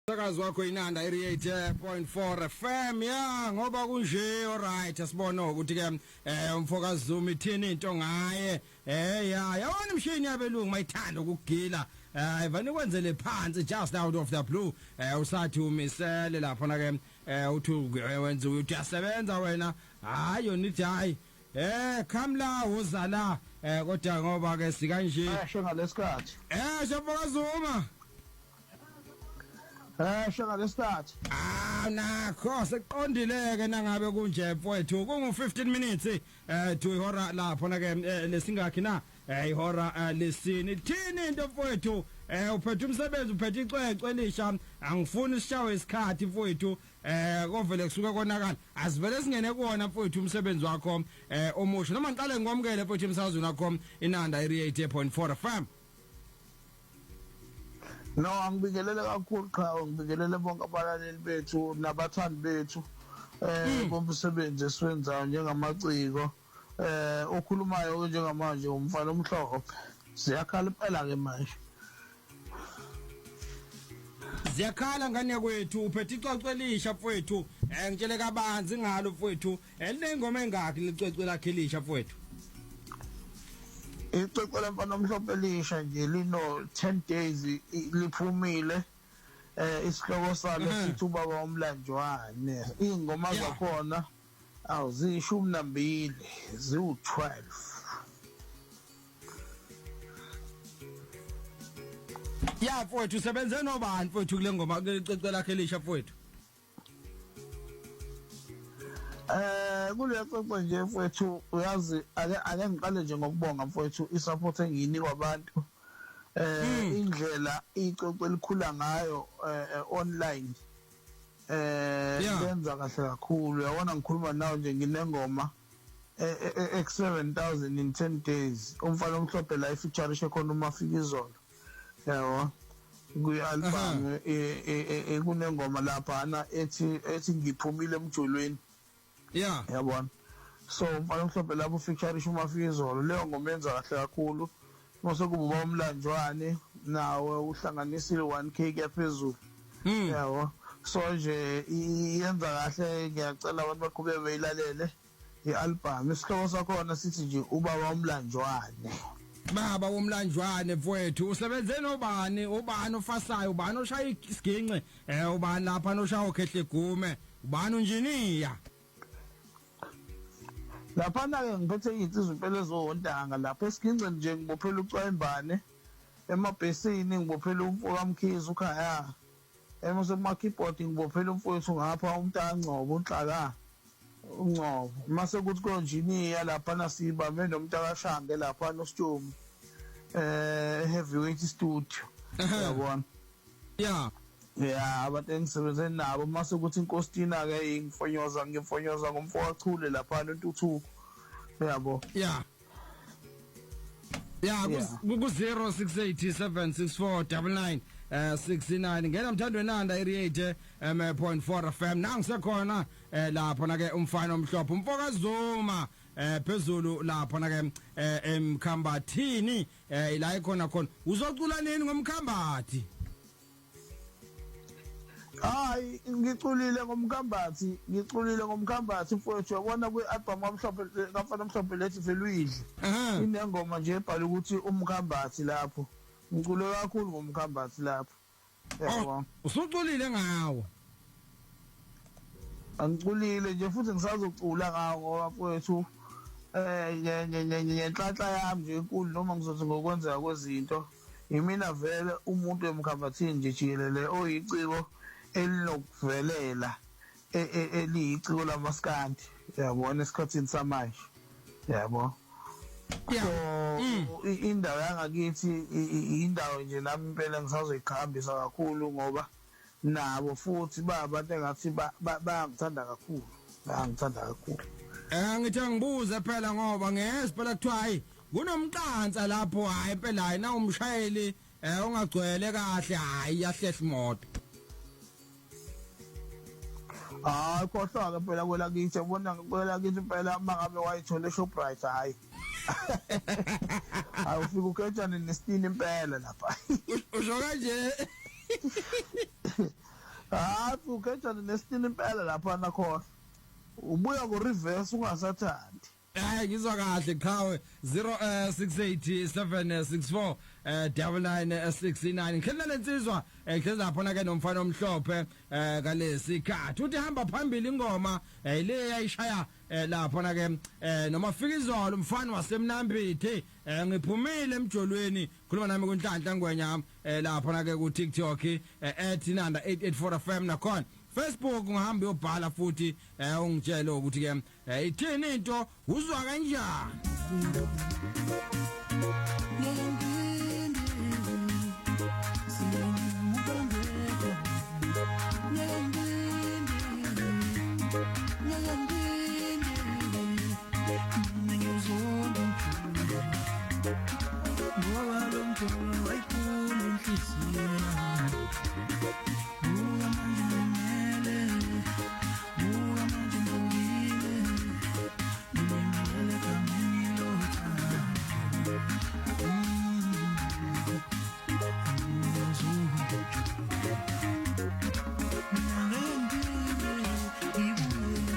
Umsakazo wakho inanda 88.4 FM ya ngoba kunje alright asibone ukuthi ke eh umfoka Zuma ithini into ngaye eh ya yabona imshini yabelungu mayithanda ukugila eh vane kwenzele phansi just out of the blue eh usathi umisele lapha na ke eh uthi wenza uthi uyasebenza wena hayi yona ithi hayi eh come la woza la eh kodwa ngoba ke sikanje Asho ngalesikhathi. eh Mfoka Zuma Eh shaka lesikhathi. Ah nakho sekuqondile ke nangabe kunje mfowethu kungu 15 minutes eh to ihora lapho na ke eh, lesingakhi na eh, ihora eh, lesini thini into mfowethu eh uphethe umsebenzi uphethe icwecwe elisha angifuni sishawe isikhathi mfowethu eh kovele kusuke konakala asivele singene kuwona mfowethu umsebenzi wakho eh omusha noma ngiqale ngikwamukele mfowethu emsakazweni wakho inanda 88.4 FM No angibingelele kakhulu qhawe ngibingelele bonke abalaleli bethu nabathandi bethu eh bomsebenzi esiwenzayo njengamaciko eh okhulumayo njengamanje umfana omhlophe ziyakhala impela ke manje Ziyakhala ngane yakwethu uphethe icwecwe elisha mfowethu eh ngitshele kabanzi ngalo mfowethu elinengoma engakhi licwecwe lakhe elisha mfowethu Icwecwe lemfana omhlophe elisha nje lino 10 days liphumile eh isihloko salo sithi ubaba umlanjwane ingoma zakhona awu ziyishumi nambili ziwu-12 Ya mfowethu usebenze nobani mfowethu kule ngoma kulecwecwe lakhe elisha mfowethu Eh kule xoxo nje mfowethu uyazi ake ake ngiqale nje ngokubonga mfowethu isupport engiyinikwa abantu eh hmm. indlela icwecwe elikhula ngayo eh, eh, online eh lenza kahle kakhulu uyabona ngikhuluma nawe nje nginengoma ex 7000 in 10 days umfana omhlophe la ifeaturishe khona uma fika izolo yabo kwi-album e, e, e, kunengoma laphana ethi ethi ngiphumile emjolweni yeah yabona so umfana omhlophe lapho featurishe uma fika izolo leyo ngoma yenza kahle kakhulu mase kuba uba umlanjwane nawe uhlanganisile 1k kuyaphezulu hmm. yabo so nje iyenza kahle ngiyacela abantu baqhubeke beyilalele i-album isihloko sakhona sithi nje ubaba umlanjwane baba womlanjwane mfowethu usebenze nobani ubani ofasayo ubani oshaya isiginci eh ubani lapha noshaya okhehle gume ubani unjiniya laphana-ke ngiphethe iy'nsizwa impela eziwontanga lapha esigincini nje ngibophela ucwayimbane emabhesini ngibophela umfokamkhize ukhaya emase kuma-keyboard ngibophela umfowethu ngapha umntangcobo unhlaka ungcobo mase kuthi konjiniya laphana sibambe nomntakashange laphana usitshomi eh heavyweight studio yabona yeah ya abantu engisebenze nabo mase kuthi inkostina ke ingifonyoza ngifonyoza ngomfowachule lapha uNtuthuko yabo yeah ya ku 06876499 eh 69 ngena mthando wenanda 88 m.4 FM nangisekhona eh lapho na ke umfana omhlophe umfoka Zuma eh phezulu lapho na ke eh, emkhambathini eh ila ikhona khona uzocula nini ngomkhambathi Hayi ngiculile ngomkhambathi ngiculile ngomkhambathi mfowethu uyabona kwi-album kamhlophe kamfana omhlophe lethi vele uyidle inengoma nje ebhala ukuthi umkhambathi lapho ngicule kakhulu ngomkhambathi lapho yabo oh, usuculile ngawo angiculile nje futhi ngisazocula ngawo ngoba mfowethu eh ngenhlanhla yami nje enkulu noma ngizothi ngokwenzeka kwezinto Yimina vele umuntu emkhambathini nje jikelele oyiciko elinokuvelela e, e, eliyiciko lamaskandi yabona esikhathini samanje yabo so mm. indawo yangakithi indawo nje nami impela ngisazoyiqhakambisa kakhulu ngoba nabo futhi babantu engathi bayangithanda kakhulu bayangithanda kakhulu eh ngithi angibuze phela ngoba ngezi phela kuthiwa hayi kunomqansa lapho hayi phela hayi na umshayeli eh ongagcwele kahle hayi iyahlehla imoto Hayi khohlwa ke phela kwelakithi yabona kwelakithi phela uma ngabe wayithola eShoprite hayi Hayi ufika ukhetshane nesitini impela lapha usho kanje Hayi, ugejane nesitini impela lapha nakhona. Ubuya ngo reverse ungasathandi. Hayi, ngizwa kahle qhawe. 068764 9969. Ngikhelela lensizwa, ngihlezi lapha ke nomfana omhlophe kalesi khathi uthi hamba phambili ingoma le yayishaya lapha ke noma fika izolo umfana wasemnambithi, ngiphumile emjolweni. Khuluma nami kuNhlanhla Ngwenya lapha ke ku TikTok @nanda 884 FM, nakhona Facebook ungahamba uyobhala futhi ungitshele ukuthi ke ithini into, uzwa kanjani. Ngoba lo mjolo wayiphula inhliziyo yami. Buka manje ngimele, buka manje ngibuyile, ngilimele egameni lothando. Ngiyazonda mina, ngeke ngiphinde ngibuye.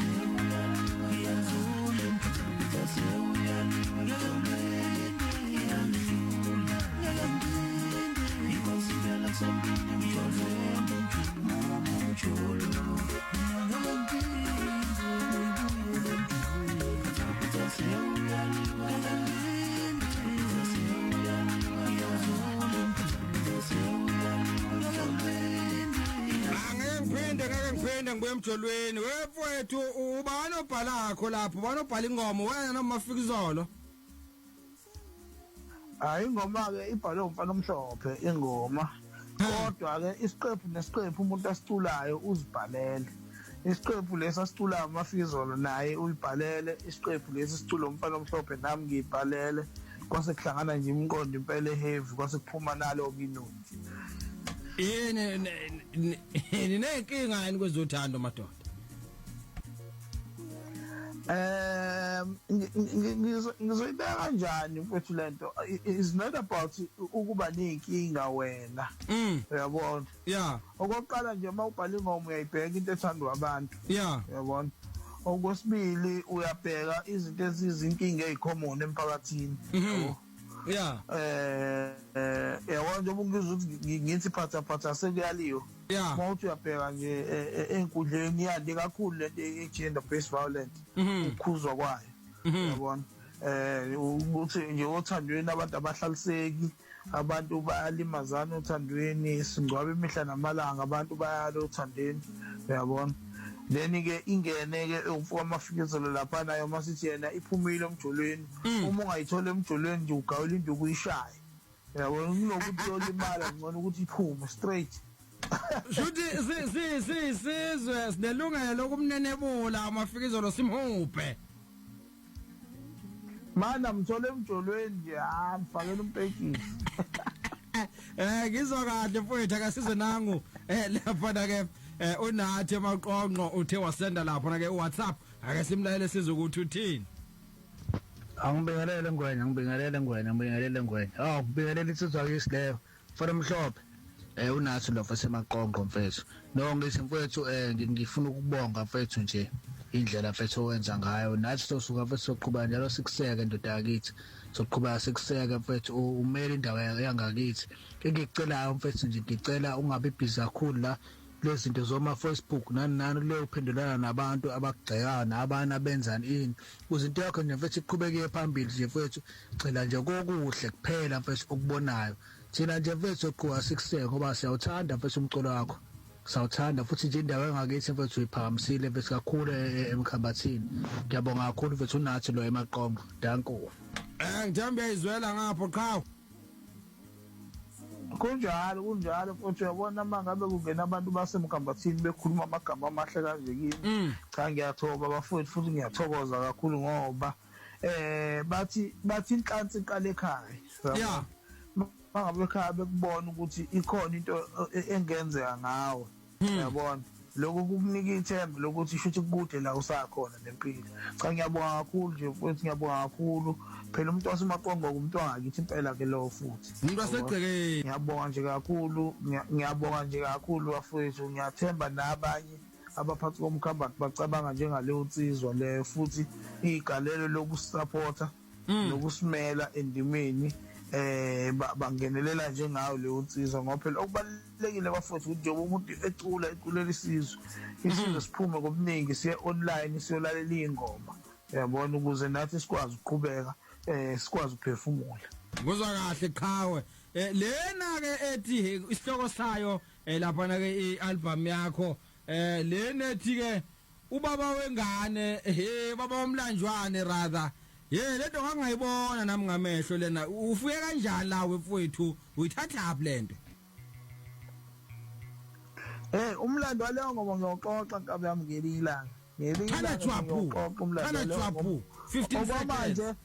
Sewuyaliwa, ngiyazonda, sewuyaliwa, iyangihlula, ikwasibela kusempini emjolweni, umjolo. Ngeke ngiphinde ngibuye, sewuyaliwa, ngiyazonda, sewuyaliwa. Angeke ngiphinde, ngeke ngiphinde ngibuye emjolweni. Wefowethu, ubani obhalakho lapho? Ubani obhala ingoma, wena noma mafika izolo? Hayi, ingoma ke ibhalwe umfana omhlophe ingoma, kodwa ke isiqephu nesiqephu umuntu asiculayo uzibhalele. Isiqephu lesi asiculayo amafizolo naye uyibhalele, isiqephu lesi sicula umfana omhlophe nami ngiyibhalele, kwase kuhlangana nje imiqondo impela heavy, kwase kuphuma nalo kinoni. Yini, ninenkinga yini kwezothando, madoda? Ngizoyibeka kanjani mfethu lento? Is not about ukuba nenkinga wena. Uyabona? Yeah. Okokuqala nje, uma ubhala ingoma uyayibheka into ethandwa abantu. Yeah. Uyabona? Okwesibili, uyabheka izinto ezizinkinga ezicommon emphakathini. Yeah. Yabona, njengoba ngizwa ukuthi ngithi phatha phatha sekuyaliwe. Yeah. Uma uthi uyabheka nje ey'nkundleni, yande kakhulu lento ye-gender based violence, ukukhuzwa kwayo. Uyabona, ukuthi nje othandweni abantu abahlaliseki, abantu bayalimazana othandweni, singcwaba imihla namalanga, abantu bayala othandweni, uyabona. Then ke ingene ke umfo wamafikizolo lapha nayo, masithi yena iphumile emjolweni. Uma ungayithola emjolweni nje, ugawula induku uyishaye, uyabona, kunokuthi uyolimala, ngcono ukuthi iphume straight. Shuthi si si si sizwe sinelungelo lokumnenebula amafikizolo, simhuphe. Mana mthole emjolweni nje, ha, mfakela umpekisi. Ngizwa kahle mfowethu, akasizwe nangu lapha ke unathi emaqonqo uthe wasenda lapha ke uWhatsApp, ake simlayele sizwe ukuthi uthini. Angibingelele Ngwenya, ngibingelele Ngwenya, ngibingelele Ngwenya. Oh, ngibingelele insizwa yisi leyo. Mfana omhlophe. Unathi lo mfethu emaqonqo mfethu. No, ngithi mfethu, ngifuna ukubonga mfethu nje indlela mfethu owenza ngayo. Nathi sosuka mfethu soqhubeka njalo sikuseke, ndoda yakithi. Soqhubeka sikuseke mfethu, umele indawo yangakithi. Engikucelayo mfethu nje, ngicela ungabi busy kakhulu la lezi zinto zoma Facebook nani nani, le uphendulana nabantu abakugxekayo nabanye abenzani ini, ukuze into yakho nje mfethu iqhubeke phambili nje mfethu. Gxila nje kokuhle kuphela mfethu okubonayo. Thina nje mfethu soqhuba sikuseke ngoba siyawuthanda mfethu umculo wakho, sawuthanda futhi nje indawo engakithi mfethu uyiphakamisile mfethu kakhulu emkhambathini. Ngiyabonga kakhulu mfethu, unathi lo emaqongo, danko. Ngithemba uyayizwela ngapho qhawe. Kunjalo, kunjalo futhi. Uyabona, uma ngabe kungena abantu basemkhambathini bekhuluma amagama amahle kanje kimi, cha, ngiyathoba bafowethu, futhi ngiyathokoza kakhulu ngoba bathi inhlansi iqala ekhaya. Mangabe ekhaya bekubona ukuthi ikhona into engenzeka ngawe, uyabona, lokho kukunika ithemba lokuthi shuthi kude la usakhona nempilo. Cha, ngiyabonga kakhulu nje mfowethu, ngiyabonga kakhulu. Phela umuntu waseMaqongo umuntu wangakithi impela ke lowo futhi. Umuntu wasegcekeni. Ngiyabonga nje kakhulu, ngiyabonga nje kakhulu bafowethu, ngiyathemba nabanye abaphathi komkhambathi bacabanga njengaleyo nsizwa leyo futhi igalelo lokusupporta nokusimela endimeni bangenelela njengayo leyo nsizwa, ngoba phela okubalulekile bafowethu ukuthi njengoba umuntu ecula eculela isizwe, isizwe siphume ngobuningi siye online siyolalela iy'ngoma, uyabona, ukuze nathi sikwazi ukuqhubeka sikwazi ukuphefumula. Nguzwa kahle qhawe. Lena ke ethi isihloko sayo lapha na ke ialbum yakho, lena ethi ke ubaba wengane, he baba womlanjwane rather, ye lento ngangayibona nami ngamehlo lena. Ufike kanjani la wefowethu, uyithatha phi lento? Umlando waleyo ngoma ngiyoxoxa nkabi yami ngelinye ilanga. Ngelinye Thana ilanga chwapu. ngiyoxoxa umlando Thana waleyo chwapu. ngoma. 15 seconds.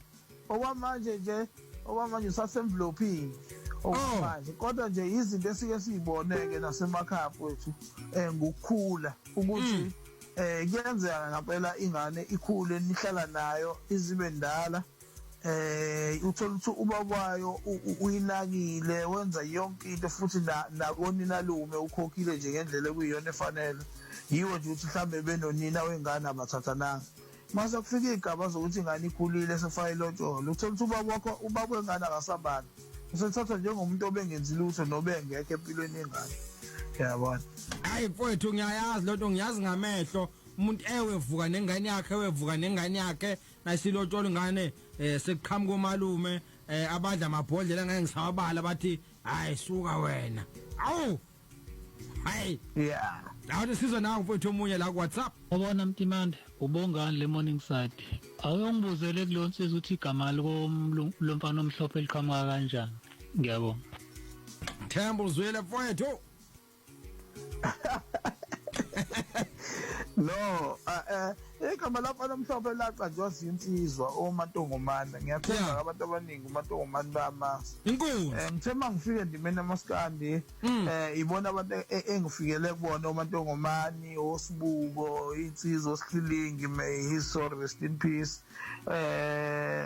Okwamanje sasemvelophini. Okwamanje kodwa nje izinto esike siyibone ke nasemakhaya mfowethu ngokukhula ukuthi kuyenzeka ngempela ingane ikhule nihlala nayo izibe ndala, uthola ukuthi ubaba wayo uyinakile, wenza yonke into futhi nakoninalume ukhokhile nje ngendlela ekuyiyona efanele. Yiwo nje ukuthi mhlambe benonina wengane abathathananga. Mase kufika igaba zokuthi ingane ikhulile sefaka ilotsholo, uthola ukuthi ubaba wakho, ubaba wengane akasabani, usethathwa njengomuntu obengenzi lutho nobengekho empilweni yengane, uyabona. Hayi mfowethu, ngiyayazi lento, ngiyazi ngamehlo. Umuntu ewevuka nengane yakhe, ewevuka nengane yakhe nasilotshola ingane, sekuqhamuka omalume abadla amabhodlela ngeke ngisawabala, bathi hayi suka wena. Awu hayi, awuthi sizwe nawe mfowethu omunye la ku WhatsApp. Ubona Mtimande, ubongani le Morningside. Awuyongibuzele kuleyo nsizwa ukuthi igama lomfana omhlophe liqhamuka kanjani. Ngiyabonga. Themba uzwile mfowethu. No, igama lomfana omhlophe laqanjwa zinsizwa oMantongomane. Ngiyathemba abantu abaningi uMantongomane bayamazi. Inkunzi. Ngithe mangifike endimeni yamaskandi, ibona abantu engifikele kubona, oMantongomani, oSibuko, insizwa oSihlilingi, may his soul rest in peace.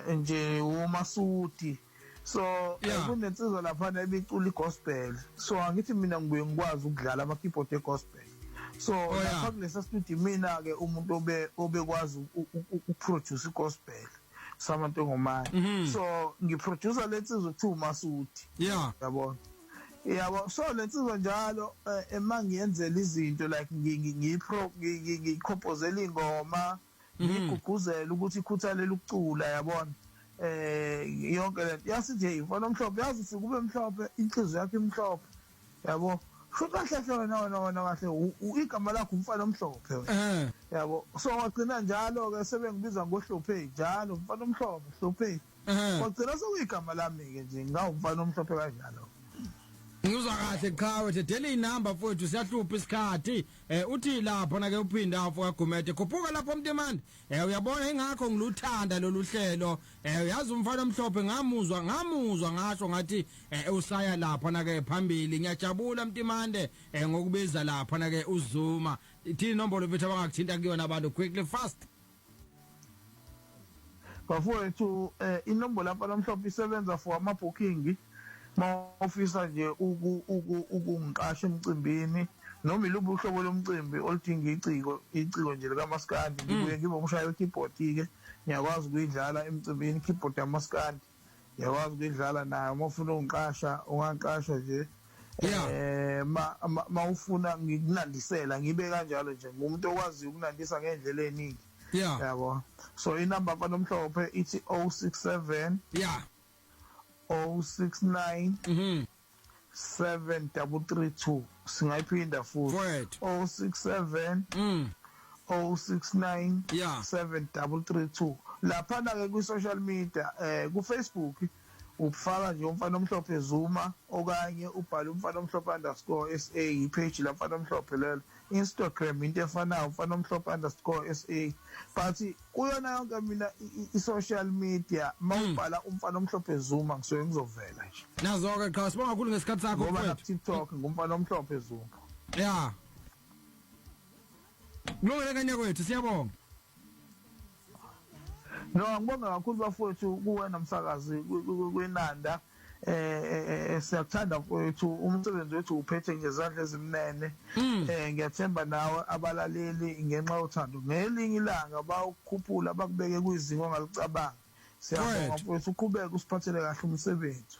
Nje uMasudi. So kunensizwa lapha ebicula igospel. So angithi mina ngibuye ngikwazi ukudlala ama keyboard egospel. So lapha kulesa studio mina ke umuntu obekwazi ukuproduce igospel saMantongomane. So ngiproducer lensizwa kuthiwa uMasudi. Yabona. Yabo, so lensizwa njalo emangiyenzela izinto like ngiyipro ngiyicomposela ingoma, ngigqugquzela ukuthi ikhuthalele ukucula, yabona. Yonke lento yasithi hey mfana omhlophe, yazi ufike ube mhlophe, inhliziyo yakho imhlophe, yabo. Sho kahle hle wena wena wena kahle igama lakho umfana omhlophe wena, yabo. So wagcina njalo ke sebengibiza ngohlophe njalo, umfana omhlophe hlophe. Wagcina sekuyigama lami ke nje, ngawumfana omhlophe kanjalo. Ngizwa kahle qhawe, dedela inamba mfowethu, siyahlupha isikhathi. Uthi lapho na ke uphinda afu kaGumede, khuphuka lapho Mtimande. Uyabona ingakho ngiluthanda lolu hlelo. Uyazi umfana omhlophe ngamuzwa ngasho ngathi usaya lapha na ke phambili. Ngiyajabula Mtimande ngokubiza lapha na ke uZuma. Ithini inombolo mfethu abangakuthinta kuyona abantu quickly fast? Bafowethu, inombolo yamfana omhlophe isebenza for ama booking. Mawufisa nje ukungiqasha emcimbini noma iluphi uhlobo lomcimbi oludinga iciko nje likaMaskandi, ngibuye ngibe umshayi we-keyboard ke, ngiyakwazi ukuyidlala emcimbini keyboard yamaskandi, ngiyakwazi ukuyidlala nayo. Uma ufuna ukungiqasha ungangiqasha nje. Mawufuna ngikunandisela ngibe kanjalo nje, ngumuntu okwaziyo ukunandisa ngendlela eningi. Yabo. So inamba mfana omhlophe ithi 067 069 7332. Singayiphinda futhi 067 069 7332. Laphana ke kwi social media, ku Facebook ufaka nje umfana omhlophe Zuma, okanye ubhale umfana omhlophe underscore SA, ipage la mfana omhlophe lelo. Instagram into efanayo, umfana omhlophe underscore SA. But kuyona yonke mina i-social media mawubhala umfana omhlophe Zuma ngisuke ngizovela nje. Nazo ke qha, sibonga kakhulu ngesikhathi sakho ngoba na mfowethu. TikTok ngumfana omhlophe Zuma. Kulungile kanye kwethu, siyabonga. No, ngibonga kakhulu bafowethu, kuwena msakazi kwinanda. Siyakuthanda mfowethu, umsebenzi wethu uphethe ngezandla ezimnene. Ngiyathemba nawe abalaleli ngenxa yothando ngelinye ilanga bawukhuphula bakubeke kwizinga ongalicabanga. Siyabonga mfowethu, uqhubeke usiphathele kahle umsebenzi.